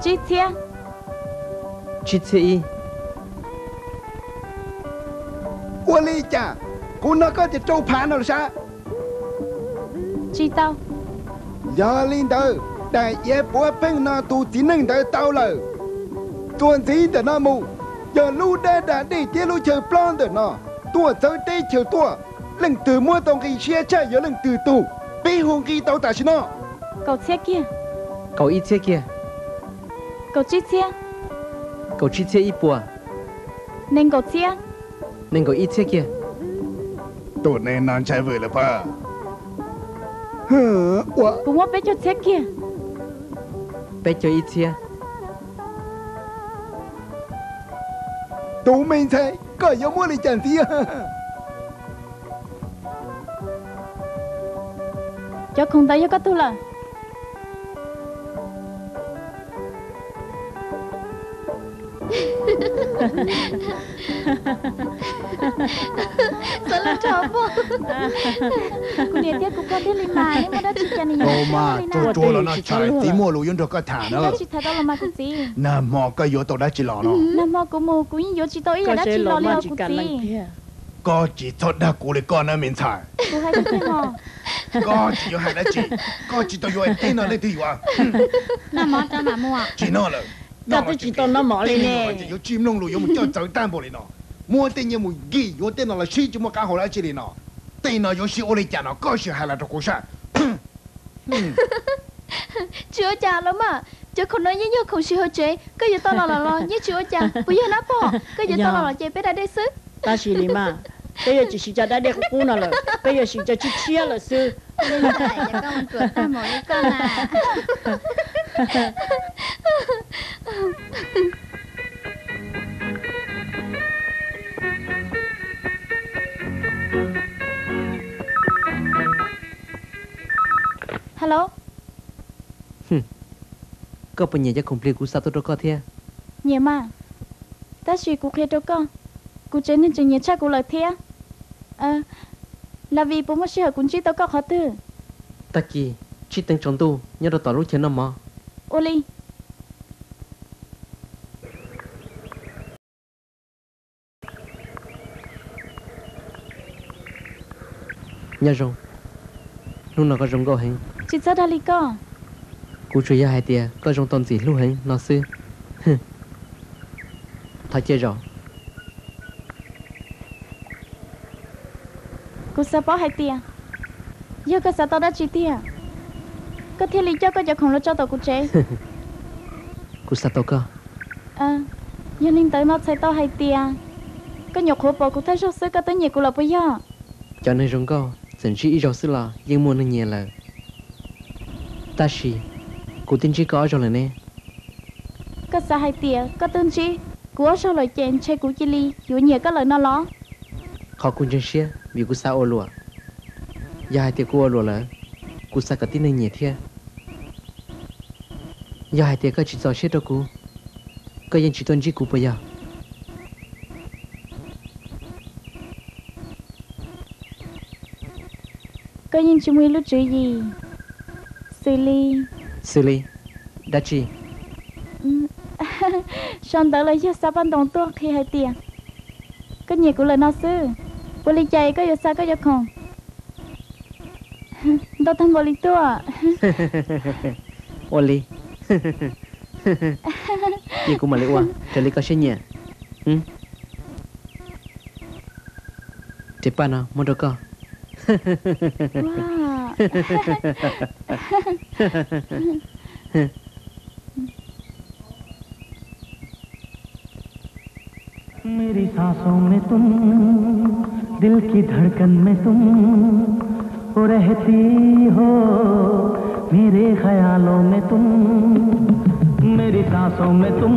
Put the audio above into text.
Tsib txhiab. Tsib txhiab ib. Ua li cas kuv nrog koj ces rau phav no los sav? Tsis tau. Yog li ntawd, daim iav puav pheej no tus txiv neej ntawd tau lawm. Txuas ntxiv ntawm no mus, yog lub dab da dej thiab lub chaw plob ntawm no tuaj txawv teb chaws tuaj, leej twg muab tau nqi siab tshaj yog leej twg tug. Peb hu nqi tau tam sim no. Kaum txhiab kiag. Kaum ib txhiab kiag. Kaum tsib txhiab. Kaum tsib txhiab ib puas. Nees nkaum txhiab. Nees nkaum ib txhiab kiag. Tus neeg no ntshai vwm lawm pab. Kuv muab peb caug txhiab kiag. Peb caug ib txhiab. Tus me ntxhais, koj yuav muab li cas ntxiv? Cov khoom ntawd yog koj tug lawm. Kuv niam thiab kuv pog thiaj li mas, nej muaj dab tsi cas nim nyob tsuag tsuag los no tshais, txiv muaj lus yuav nrog koj tham na. Dab tsi tham tau los mas kuv txiv. Nag hmo koj yuav tau dab tsi los no? Nag hmo kuv mus kuv yeej yuav tsis tau ib yam dab tsi los li os kuv txiv. Koj tsis txhob dag kuv li koj na me ntxhais. Kuv hais tiag tiag os. Koj tsis yuav hais dab tsi, koj tsis tau yuav es teb no leej twg yuav? Nag hmo rau mam mus. Tsis noj lawm. Koj twb tsis tau noj mov li ne. Yuav tsis mloog lus yuav mus coj txawv tag npaum li no. Muab tej nyiaj mus nkim yuav tej no los sib tsis muaj qab hau dab tsi li no. Tej no yuav sib ua li cas no koj sim hais los rau kuv saib. Tsis ua cas los mas, cov khoom no yeej yog khoom siv hauv tsev, koj yuav tau los los los yeej tsis ua cas, puas yog nab pog? Koj yuav tau los los ces peb da dej xwb. Tab sis li mas, peb yuav tsis siv cov da dej qub qub no lawm, peb yuav siv cov tshiab tshiab lawm xwb. Hello. Koj puas nyiam cov khoom plig kuv xa tuaj rau koj thiab? Nyiam mas, tab sis kuv qhia rau koj, kuv tsev neeg tseem nyiam tshaj kuv lawm thiab. Lavis, puas muaj sij hawm kuv ntsib tau koj qhov twg? Tag kis tsib teev tsaus ntuj nyob rau tom lub chaw noj mov. Ua li. Nyob zoo. Hnub no koj zoo nkauj heev. Tsis txhob dag li koj. Kuv tsuas yog hais tias koj zoo tau ntxim hlub heev no xwb. Thov cia zaum. Kuv xav paub hais tias yog koj xav tau dab tsi tiag, koj thiaj li coj koj cov khoom los tso tom kuv tsev. Kuv xav tau koj. Yog li ntawd no txhais tau hais tias koj nyuam qhuav pom kuv thawj zaug xwb koj twb nyiam kuv lawm puas yog? Cov neeg zoo nkauj txawm ntsib ib zaug xwb los yeej muaj neeg nyiam lawm. Tab sis kuv twb ntsib koj ob zaug lawm ne. Koj xav hais tias koj twb ntsib kuv ob zaug lawm ces ntshe kuv cia li yuav nyiam koj lawm no los? Qhov kuv ntseeg siab vim kuv xav ua luam. Yog hais tias kuv ua luam lawm, kuv xav kom tib neeg nyiam thiab. Yog hais tias koj tsis txo siab rau kuv, koj yeej tsis tuaj ntsib kuv puas yog? Koj yeej tsis muaj ib lub tswv yim xws li... Xws li dab tsi? Sau ntawv los yog xa paj ntoos tuaj qhia hais tias koj nyiam kuv lawm no xwb. Ua li cas es koj yuav xa koj cov khoom ntau tag npaum li tuaj? Ua li, cia kuv mam li ua raws li koj siab nyiam. Res paj no muab rau koj. मेरी सांसों में तुम, दिल की धड़कन में तुम, वो रहती हो मेरे ख्यालों में तुम, मेरी सांसों में तुम।